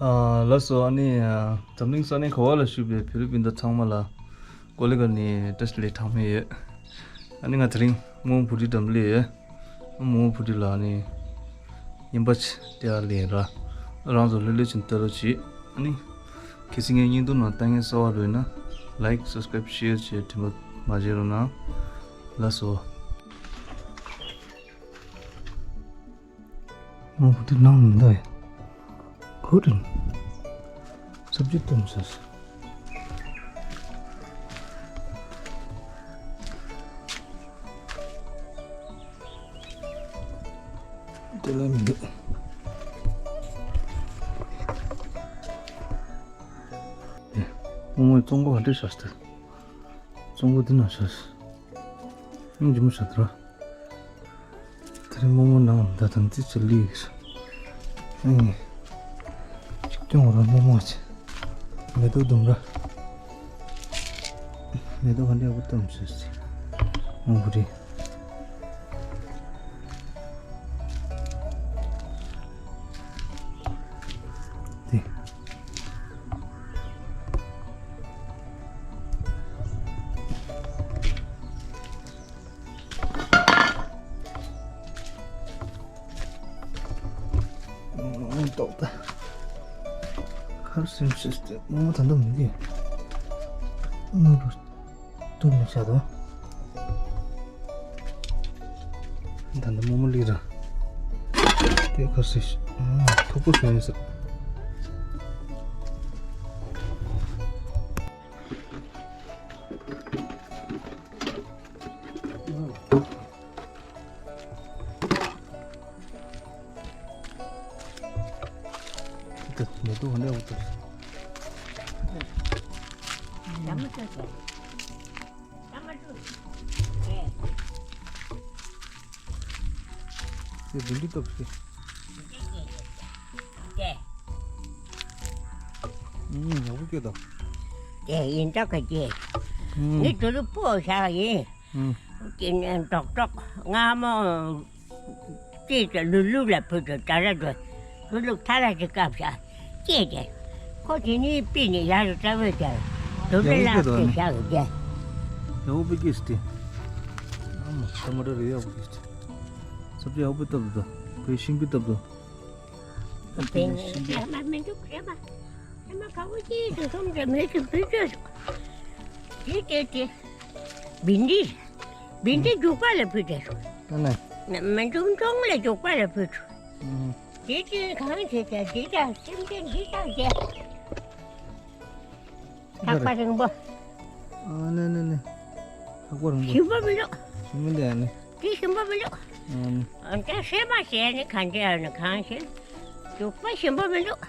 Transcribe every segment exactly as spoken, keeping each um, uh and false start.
ཨ་ལགས་སོ། ཨ་ནི་ཨ་འཛམ་གླིང་ས་གནས་ག་བ་ལ་བཞུགས་པའི་བོད་རིགས་སྤུན་ཟླ་ཚང་མ་ལ་ཀོ་ལི་གྷལ་ནས་བཀྲ་ཤིས་བདེ་ལེགས་གྲངས་མེད་ཡོད། ཨ་ནི་ང་དེ་རིང་རྨོ་མོ་བུ་ཁྲིད་འགྲམ་སླེབས་ཡོད། རྨོ་མོ་བུ་ཁྲིད་ལ་ཨ་ནི་རྔན་པ་ཅིག་སྟེར་ཡ་ལེན་ར། རང་ཚོ་ལྷོད་ལྷོད་བྱས་ནས་ལྟ་རོགས་གྱིས། ཨ་ནི་གལ་སྲིད་ངའི་བརྙན་ཐུང་ནང་ལྟ་མཁན་གསར་པ་རེད་ན་ལའིཀ་སབ་སི་ཀ་རའིབ་ཤེར་བྱས་དྲན་པ་མ་བརྗེད་རོགས་གནང་། ལགས་སོ། ཨོ་དེ་ནང་མི་འདུག་ཡ། ཁོ་དྲན། སབ་ཇི་སྟོན་ས། དེ་ལ་མི་འདུག་ཨེ། ཨོ་མོའི་བཙོང་གོ་ག་འདྲ་ཤག་སྟེ། བཙོང་གོ་འདི་ན་ཤག་ཨང་ཇི་མོ་ཤག་དེ་ར། དེ་རིང་རྨོ་མོ་ནང་ད་དང་ཙི་ཙི་ལི་གིས། ཨེ། ཅིག་ཀྱང་ར་རྨོ་མོ་ཆེ། མེ་ཏོག་ལྡུམ་ར། མེ་ཏོག་ག་འདྲ་ཡག་པོ་བཏབ་ཤག་སྟེ། ཨོ་བུ་རེད། དེ། ཨོ་ཏོག་ཏ། ཁར་སིམ་སིས་ཏེ་མོ་ད་འདུག་མི་འདི། ནོར་རུ་ཏུ་མི་ཤ་དོ། ད་འདི་མོ་མོ་ལི་ར། ཏེ་ཁར་སིས། ཨ་ཐུག་པོ་སོང་ཡོད་ཟེར། དེ་བིན་དི་སྟོབས་ཤིག་ཨུམ། ཡག་པོ་སྐྱེས་དང་། དེ་ཡིན་ད་ག་ཅེ། ཨུམ། ངས་དུ་རུ་སྤོ་བཞག་ཡིན། ཨུམ། དེ་ནས་རྡོག་རྡོག་སྔ་མོ། ཅེས་ཀྱི་ལུག་ལུག་ལ་ཕུལ་དུ་ད་ར་འགྲོ། ལུག་ལུག་ཐ་ར་ཅིག་བཀབ་བཞག་ཅེས་ཀྱི། ཁོ་དེ་ནས་པི་ནས་ཡར་རུ་ཏྲ་བོས་ཀྱང་དུ་རུ་ལ་ཕུལ་བཞག་གི་ཅེ། ཡག་པོ་སྐྱེས་སྟེ། ཨ་མ་ས་མ་ར་རེ་ཡག་པོ་སྐྱེས་སྟེ། ས་བཅད་ཡག་པོ་བཏབ་འདུག་བོད་ཤིང་པི་བཏབ་འདུག་བོད་ཤིང་པི། ཨ་མ་མི་འདུག་ཨ་མ། ཨ་མ་ག་བོ་ཅིག་ཏུ་སོང་ཙང་མེད་ཀྱི་བུད་འགྲོ་སོང་། དེ་དེ་དེ། བིན་དི། བིན་དི་རྒྱུག་པ་ལ་བུད་དེ་སོང་། ཨ་ནི། མི་འདུག་ཅོང་ལ་རྒྱུག་པ་ལ་བུད་སོང་། ཨུམ། དེ་དེ་གང་བྱེད་ཀྱང་འདི་དང་སེམས་ཅན་འདི་དང་བྱས། ཐག་པ་རིང་པོ། ཨ་ནི་ནི་ནི། ཐག་པ་རིང་པོ། ཞིམ་པོ་མི་འདུག་ཞིམ་པོ་འདི་ཨ་ནི། དེ་ཞིམ་པོ་མི་འདུག་ཨ་ནི། ཨ་ནི་སེམས་པ་ཟེར་ནི་གང་འདྲ་ཨ་ནི་གང་ཞིག་རྒྱུག་པ་ཞིམ་པོ་མི་འདུག་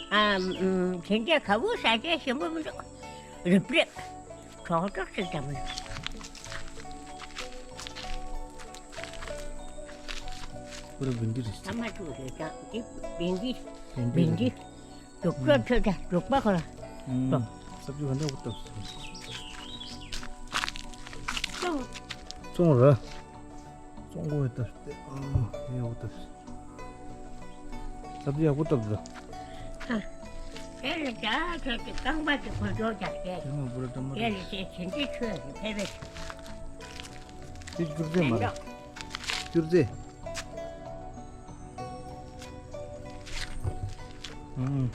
ཨ། ཨམ། དེ་འདྲ་ག་བོ་ཟ་བྱས་ཞིམ་པོ་མི་འདུག་རིབ་རིབ། གྲོག་གྲོག་ཅིག་ཙམ་མི་འདུག་ཁོ་ར་བིན་དི་རེད། ཐ་མ་ཅུ་རེད་ཀྱང་དེ་བིན་དི། བིན་དི་བིན་དི། རེད། རྒྱུག་པ་ཐོས་ད་རྒྱུག་པ་ཁོ་ར། ཨུམ། ཙོང་། སབ་ཅི་ག་འདྲ་བོ་བཏབ་སོང་། ཙོང་། ཙོང་ར། ཙོང་གོ་བའི་བཏབ་སྟེ། ཨ་ཡག་པོ་བཏབ་སོང་། སབ་ཅི་ཡག་པོ་བཏབ་འདུག་ཨ། དེ་ལ་ཇ་ཁྱོད་ཀྱི་རྐང་པ་དེ་གོ་ཇོ་ཇ་དེ། དེ་མ་བུ་ར་ཏ་མ་དེ་ར། ལ་དེ་བྱིན་གྱིས་ཆོས་ཀྱི་ཕེབས་པས། དེ་སྐྱུར་རྫས་མ་རེད། སྐྱུར་རྫས། ཨུམ།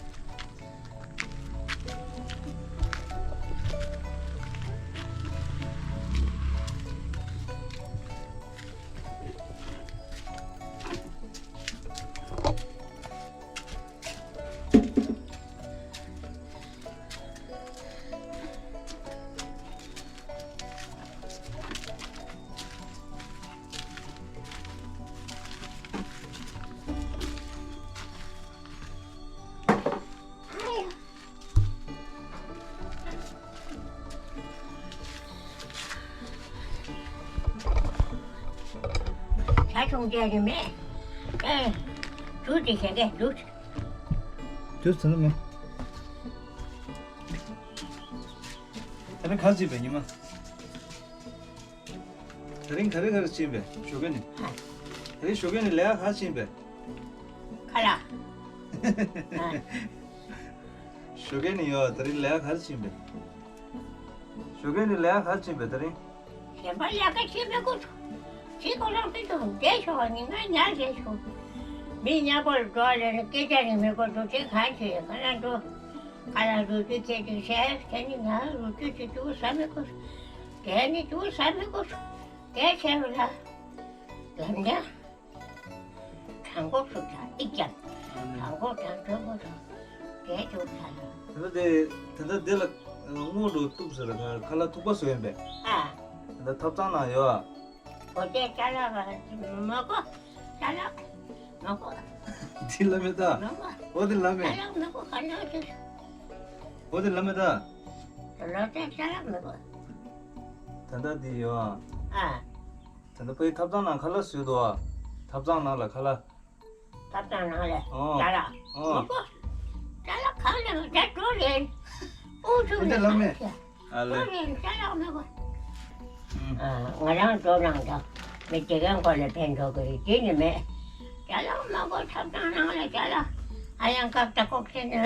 ཇ་ཆུང་ཆུང་ཞིག་མེད། ཨེ། ཇུས་དེ་བྱེད་མཁན་ཇུས། ཇུས་ཟེར་ན་མེད། ད་ནི་ག་ཟིག་པས་ཉི་མ། ད་རིང་ག་རེ་ག་རེ་ཕྱིན་པས་ཞོགས་ཀས་ནས། ད་རིང་ཞོགས་ཀས་ནས་ལས་ཀ་ག་ཕྱིན་པས། ཁ་ལག་ཞོགས་ཀས་ནི་ཡོད། དེ་རིང་ལས་ཀ་ག་རེ་ཕྱིན་པས། ཞོགས་ཀས་ནི་ལས་ཀ་ག་རེ་ཕྱིན་པས་དེ་རིང་། གཞན་པ་ལས་ཀ་བྱེད་མི་དགོས། བྱེད་དགོས་རང་བྱེད་དགོས། བསྡད་ཤོག་ནི་ང་ཉལ་བསྡད་ཤོག་མི་ཉལ་པོར་འགྲོ་ལས་ནི་སྐད་ཆ་ནི་མི་དགོས། འགྲོ་བྱེད་གང་བྱེད་ག་ལ་འགྲོ། ག་ལ་འགྲོ་རྒྱུ་ཁྱེད་ཀྱིས་བཤད་ཁྱེད་ནི་ང་འགྲོ་རྒྱུ་ཁྱེད་ཀྱིས་ཟ་མི་དགོས། བསྡད་ནི་འགྲོ་ཟ་མི་དགོས། བསྡད་བྱས་རོགས་ལ། ལམ་ཡང་། གྲང་གོག་སུ་ཐང་ཨི་ཀྱང་། གྲང་གོག་དང་གྲང་གོག་དང་། རྒྱལ་ཇོ་ཐང་། དེ་ལ་དེ་དེ་འདྲ་དེ་ལ་སྔོན་འགྲོ་གཏུབ་ཟེར་ལ་ཁ་ལག་ཐུག་པ་བཟོ་ཡིན་པས། ཨ། དེ་འདྲ་ཐབ་ཚང་ནང་ཡོད་ཨ། འོ་དེ་ཅ་ལག་མ་གོ་ཅ་ལག་མ་གོ་དེ་ལ་མེད་ད། མ་གོ་འོ་དེ་ལ་མེད། ཅ་ལག་མ་གོ་ག་ལ་དེ། འོ་དེ་ལ་མེད་ད། ལོ་དེ་ཅ་ལག་མ་གོ་ད་ལྟ་དེ་ཡོད་ཨ། ཨ། ད་ལྟ་ཕའི་ཐབ་ཚང་ནང་ཁ་ལག་བཟོས་འདུག་ཨ། ཐབ་ཚང་ནང་ལ་ཁ་ལག་ཐབ་ཚང་ནང་ལ་ཨོ། ཅ་ལག་ཨོ། མི་དགོས། ཅ་ལག་གང་ལ་མི་ད་འགྲོ་རེད། ཨུ་ཚུགས་འདི་ལ་མེད། ཨ་ལེ། འགྲོ་རེད་ཅ་ལག་མི་དགོས། ཨ། ང་རང་འགྲོ་ནང་དང་མི་དེ་གན་ཁོ་ལ་ཕན་ཐོགས་ཀྱི་རེད་དེ་ནི་མེད། ཅ་ལག་མི་དགོས་ཐབ་ཚང་ནང་ལ་ཅ་ལག་ཨ་ཡང་ཀག་ད་ཀོག་ཆེན་ནི་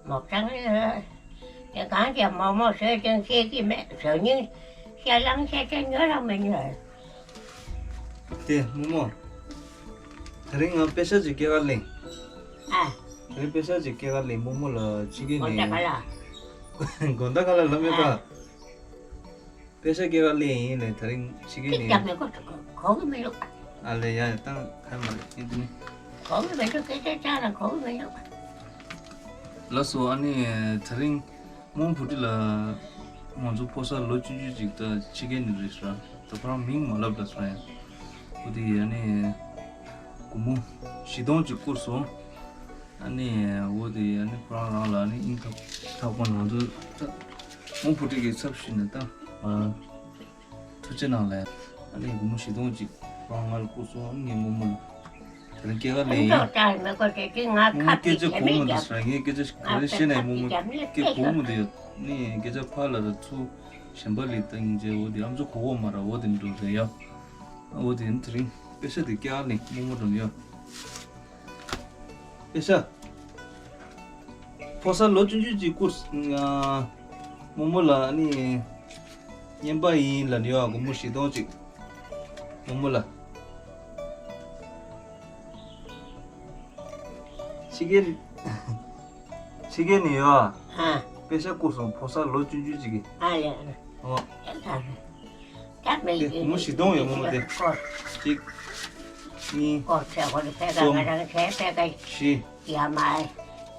མོག་ཚང་ནི། དེ་གང་དེ་མོག་མོག་བཟོས་ཀྱང་ཤེས་ཀྱི་མེད། བཟོ་སྙིང་ཤ་ལང་ཤ་ཆ་ཉོ་རང་མི་ཉོ། དེ་རྨོ་མོ། དེ་རིང་ང་པེ་ཤ་ཅིག་སྐྱེལ་ག་ལེན། ཨ། དེ་རིང་པེ་ཤ་ཅིག་སྐྱེལ་ག་ལེན་རྨོ་མོ་ལ་ཕྱི་རྒྱལ་ནས། དགོང་དག་ག་ལ། དགོང་དག་ག་ལ་ལབ་མེད་ད། ཨ། པེ་ཤ་སྐྱེལ་ག་ལེན་ཡིན་ལེ་དེ་རིང་ཕྱི་རྒྱལ་ནས། ཅིག་ཀྱང་མི་དགོས། གོ་གི་མི་འདུག་ཨ་ལེ་ཡ་ཡ་བཏང་ཁ་མ་རེད་ཡིན་དེ་ནི། གོ་གི་མི་འདུག་སྐད་ཆ་ཅང་རང་གོ་གི་མི་འདུག་ལགས་སོ། ཨ་ནི་དེ་རིང་རྨོ་བུ་ཁྲིད་ལ་ང་ཚོ་ཕོ་གསར་ལོ་ཆུང་ཆུང་ཅིག་ད་ཕྱི་རྒྱལ་ནས་རེད་ཤག་ད་ཁོ་རང་མིང་མ་ལབ་ལ་སོང་ཡ། འོ་དེ་ཡ་ནི་སྒོར་མོ་བཞི་སྟོང་ཅིག་བསྐུར་སོང་། ཨ་ནི་འོ་དེ་ཨ་ནི་ཁོ་རང་རང་ལ་ཨ་ནི་སྙིང་ཐག་ཐག་པ་ང་ཚོ་ད་རྨོ་བུ་ཁྲིད་ཀྱི་ཚབ་ཞུས་ནས་ད་ང་ཐུགས་རྗེ་གནང་ལགས། ཨ་ནི་སྒོར་མོ་བཞི་སྟོང་ཅིག་ཁོ་རང་ང་ལ་བསྐུར་སོང་། ཨ་ནི་ངས་རྨོ་མོ་ལ། དེ་རིང་སྐྱེལ་ག་ལེན་ཡིན། ངས་སྐད་ཆ་གོ་མོ་འདི་ཟེར། ངས་སྐད་ཆ་ག་རེ་བཤད་ན་ཡིན་རྨོ་མོ་སྐད་གོ་མོ་འདི་ཡོད་ནི་སྐད་ཆ་ཕར་ལ་ར་ཚུར་གཞན་པ་ལི་ད་ཡིན་ཅེ་འོ་དེ་ཨམ་ཅོག་གོ་གོ་མ་ར་འོ་དེ་འགྲོ་དེ་ཡ། འོ་དེ་དེ་རིང་པེ་ཤ་དེ་སྐྱེལ་ག་ལེན་རྨོ་མོ་འགྲོ་ནི་ཡ། པེ་ཤ། ཕོ་གསར་ལོ་ཆུང་ཆུང་ཅིག་བསྐུར། རྨོ་མོ་ལ་ཨ་ནི་རྔན་པ་ཡིན་ལབ་ནི་ཡོད་ཨ། སྒོར་མོ་བཞི་སྟོང་ཅིག་རྨོ་མོ་ལ། ཕྱི་རྒྱལ་ཕྱི་རྒྱལ་ནས་ཡོད་ཨ། ཨ། པེ་ཤ་བསྐུར་སོང་ཕོ་གསར་ལོ་ཆུང་ཆུང་ཅིག་གིས། ཨ་ལེ། ཨོ། ད་མི་དེ་སྒོར་མོ་བཞི་སྟོང་ཡོད་རྨོ་མོ་དེ། སྐོར། གཅིག་གཉིས། སྐོར་ཆེ་གོ་ལ་ཕེ་ག་གསུམ། ང་རང་ཆེ་ཕེ་ག་བཞི། ཡ་མ།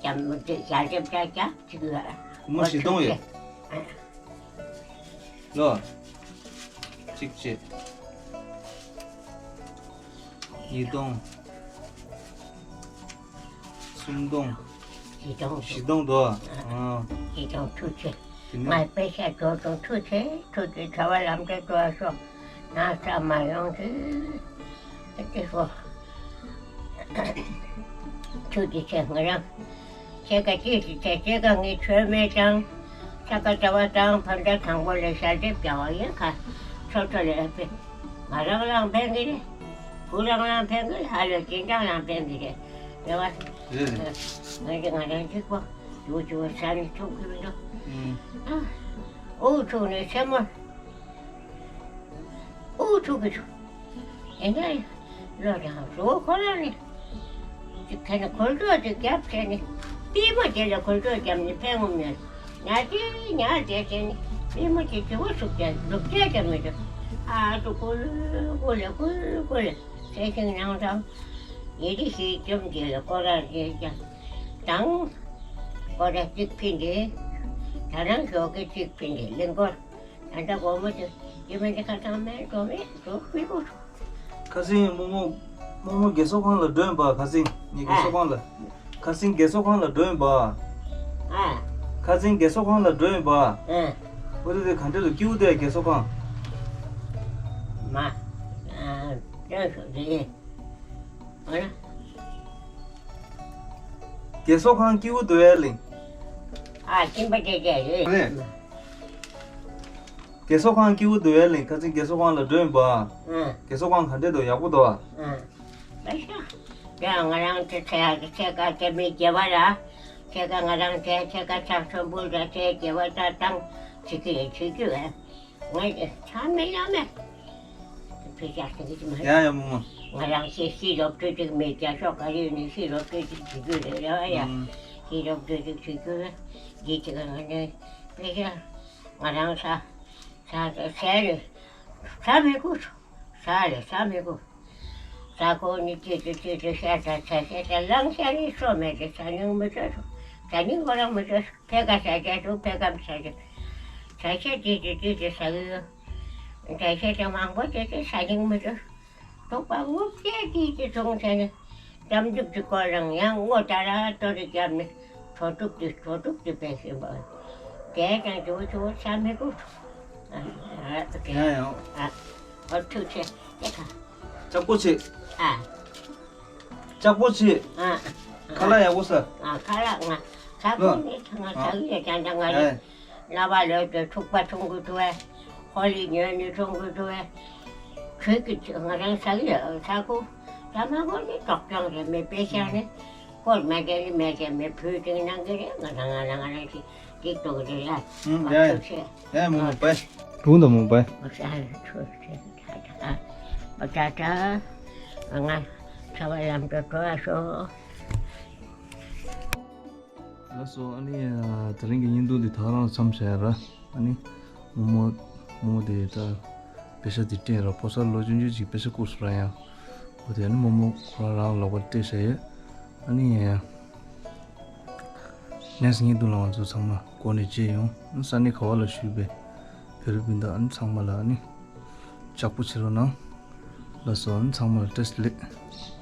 ཡ་མ་དེ་ཞལ་འདེབས་ཅག་ཅག་ཅིག་ལ། སྒོར་མོ་བཞི་སྟོང་ཡོད། ཨ། ལོ། གཅིག་བྱས། ཉིས་སྟོང་། སུམ་སྟོང་། བཞི་སྟོང་། བཞི་སྟོང་དོ། ཨ། བཞི་སྟོང་ཐུགས་ཆེ། དེ་ནས། ང་པེ་ཤ་འགྲོ་དང་ཐུགས་ཆེ། ཐུགས་ཆེ་བྱ་བ་ལམ་འབྲས་འགྲོ་བ་སོགས་ན་ཚ་མ་ཡོང་ཆེ། ཨ་ཏི་ཧོ། ཐུགས་ཆེ་ང་རང་། ཁྱེད་ཀ་ཅི་ཞིག་བྱས་ཁྱེད་ཀ་ངའི་ཆོས་མེད་ཀྱང་། ས་ག་ཟླ་བ་དང་ཕ་མཐའ་དང་པོ་ལས་ཞལ་འདེབས་རྒྱག་པ་ཡིན་ཁ། ཚོ་ཚོ་ལས་ཨ་ཕི། ང་རང་ལའང་ཕན་གི་རེད། བུ་རང་ལའང་ཕན་གི་རེད། ཧ་ལས་ཅིན་ཀྲང་ལའང་ཕན་གི་རེད། རེད་བ། རེད་རེད། ང་ཚོ་ང་རང་གཅིག་པོ་ཡུ་ཅུ་བ་ས་ནི་ཐུག་གི་མི་འདུག་ཨ། ཨུ་ཚུགས་ནས་སེན་མོ། ཨུ་ཚུགས་གི་ཚུགས། དེ་ནས་བློ་དང་གཟུ་བོ་ཁོ་རང་ནི། ཅིག་ཁ་ནས་འཁོར་སྒྲོག་ཅིག་བརྒྱབ་བྱས་ནས། པུས་མོ་དེ་ལ་འཁོར་སྒྲོག་བརྒྱབ་ནས་ཕན་ངོམ་ནས། ཉལ་ཏེ་ཉལ་བསྡད་བྱས་ནས། པུས་མོ་དེ་དེ་བོ་ཟུག་བྱས་ལུག་རྒྱག་ཀྱང་མི་འདུག་ཨ་ཏུ་ཀུ་ལུ་ཀུ་ལུ་ཀུ་ལུ་ཀུ་ལུ་ཟེར་ཞིང་ནང་དང་། ཡེ་དེ་ཞིག་བཅོམ་གྱི་ལ་སྐོར་ར་རེད་ཀྱང་། དང་། སྐོར་ར་གཅིག་ཕིན་ཏེ། ད་རང་ཞོགས་ཀས་གཅིག་ཕིན་ཏེ་གླིང་སྐོར། ད་ལྟ་སྒོར་མོ་དེ་ཡིན་མིན་དེ་ཁ་ཚང་མེད་འགྲོ་མེད་འགྲོ་མི་དགོས། ཁ་སང་རྨོ་མོ་རྨོ་མོ་རྒས་གསོ་ཁང་ལ་འགྲོ་ཡིན་པ། ཁ་སང་ངས་རྒས་གསོ་ཁང་ལ། ཁ་སང་རྒས་གསོ་ཁང་ལ་འགྲོ་ཡིན་པ། ཨ། ཁ་སང་རྒས་གསོ་ཁང་ལ་འགྲོ་ཡིན་པ། ཨ། འོ་དེ་དེ་ག་འདྲ་འདུག་སྐྱིད་པོ་འདུག་རྒས་གསོ་ཁང་། མ། ཨ། སྐྱིད་པོ་རེད། ཨ། རྒས་གསོ་ཁང་སྐྱིད་པོ་འདུག་ཨེ་ལིང་། ཨ། སྐྱིད་པོ་དེ་དེ་རེད། རེད། རྒས་གསོ་ཁང་སྐྱིད་པོ་འདུག་ཨེ་ལིང་། ཁ་སང་རྒས་གསོ་ཁང་ལ་འགྲོ་ཡིན་པ། ཨ། རྒས་གསོ་ཁང་ག་འདྲ་འདུག་ཡག་པོ་འདུག་ཨ། ཨ། ལ་ཤ། ཡང་ང་རང་དེ་ཚེ་ཡག་གི་ཚེ་ཀ་དེ་མི་རྒྱལ་བ་ལ། ཚེ་ཀ་ང་རང་དེ་ཚེ་ཀ་ཚགས་ཆེན་པོ་ལ་ཚེ་རྒྱལ་བ་ད་བཏང་བྱེད་ཀྱི་རེད་བྱེད་རྒྱུ་རེད། ང་ཚ་མེད་ལ་མེད། ཕེ་ཤ་ཟེར་གྱི་མ་རེད། ཡ་ཡ་མོ་མོ། ང་རང་ཚེ་ཤི་རོབ་ཏོ་ཅིག་མེད་རྒྱ་ཤོག་ག་རེ་ནས་ཤི་རོབ་ཏོ་ཅིག་བྱེད་རྒྱུ་རེད་ཡ་ཡ། ཨུམ། ཤི་རོབ་ཏོ་ཅིག་བྱེད་རྒྱུ་རེད། འདི་ཅིག་ང་ནས་ཕེ་ཤ་ང་རང་ཚ་ཚ་ཚ་ཟས་རེད། ཚ་མི་དགོས། ཟ་རེད་ཟ་མི་དགོས། ཟ་ཁོ་ནི་ཅི་ཅི་ཅི་ཅི་ཤ་ཚ་ཚ་ཤ་ཚ་ལང་ཤ་ནི་སོ་མེད་དེ་ཟ་སྙིང་མི་འདོད་སོ། ཟ་སྙིང་ཁོ་རང་མི་འདོད་སོ། ཕེ་ཀ་ཟ་རྒྱ་སོ་ཕེ་ཀ་མི་ཟ་རྒྱ། ཟ་ཤ་ཅི་ཅི་ཅི་ཅི་ཟ་གི་ཡོད། ཟ་ཤ་དེ་མང་པོ་ཅི་ཅི་ཟ་སྙིང་མི་འདོད། ཐུག་པ་རྔུབ་ཅི་ཅི་ཅི་བྱུང་ཟེར་ནས། ལྕམ་འདུག་ཅི་སྐོར་རང་ཡང་ངོ་ད་ར་ཏོ་རི་རྒྱབ་ནས་གྲོ་དྲུག་ཏུ་གྲོ་དྲུག་ཏུ་སྦས་ཤིང་འབབ། དེ་ཀྱང་ཇོ་ཇོ་ས་མི་དགོས། ཨ་ཨ་ཨ་ཡ་ཡ། ཨ་ཨ་ཐུག་ཆེ་དེ་ཁ། ལྕགས་པོ་ཆེ། ཨ་ལྕགས་པོ་ཆེ། ཨ་ཁ་ལག་ཡག་པོ་ཟ། ཨ་ཁ་ལག་ང་ཁ་ལག་ཁོ་ནི་ང་ཟ་གི་ཡོད་ཀྱང་ད་ང་ཡ་ཡ། རེད། ལ་བ་ལོས་ཀྱི་ཐུག་པ་ཆུང་གི་ཐུ་བས། ཧོ་ལི་ཉོས་ནི་ཆུང་གི་ཐུ་བས། ཁྱོད་ཀྱི་ང་རང་ཟ་གི་ཡོད་ཟ་ཁུ། ཟ་མ་ཁོ་ནི་དོག་ཅང་རེད་མི་དཔེ་ཤ་ནི། ཀོར་མེད་ཀྱང་ནི་མེད་ཀྱང་མི་བུ་དེ་ནང་གི་རེད། ང་རང་ང་རང་ང་རང་ཞིག་ཅིག་ཏོག་རེད་ཡ། ཨུམ་ཡ་ཡ། ཡ་ཡ་མོ་མོ་པའི། རུང་དང་མོ་པའི། ཨོ་ཤ་ལ་ཆོས་ཆེ་ད་ད་ཨ། ཨོ་ད་ད། ང་ཚ་བ་ལམ་དུ་འགྲོ་བ་ཤོག་ལགས་སོ། ཨ་ནི་དེ་རིང་གི་བརྙན་ཐུང་འདི་ད་རང་མཚམས་བཞག་ཡ་ར། ཨ་ནི་མོ་མོ་མོ་དེ་ད་པེ་ཤ་དེ་སྤྲད་ར། ཕོ་གསར་ལོ་ཆུང་ཆུང་ཅིག་པེ་ཤ་བསྐུར་སོང་ར། ཡང་འོ་དེ་ཨ་ནི་མོ་མོ་ཁོ་རང་རང་ལག་པར་སྤྲད་བཞག་ཡོད། ཨ་ནི་ནེགསི་བརྙན་ཐུང་ལ་ང་ཚོ་ཚང་མ་སྒོ་ནས་མཇལ་ཡོང་། ཨ་ནི་ས་གནས་ག་བ་ལ་བཞུགས་པའི་བོད་རིགས་སྤུན་ཟླ་ཨ་ནི་ཚང་མ་ལ་ཨ་ནི་ལྕགས་པོ་བྱེད་རོགས་གནང་། ལགས་སོ། ཨ་ནི་ཚང་མ་ལ་བཀྲ་ཤིས་བདེ་ལེགས།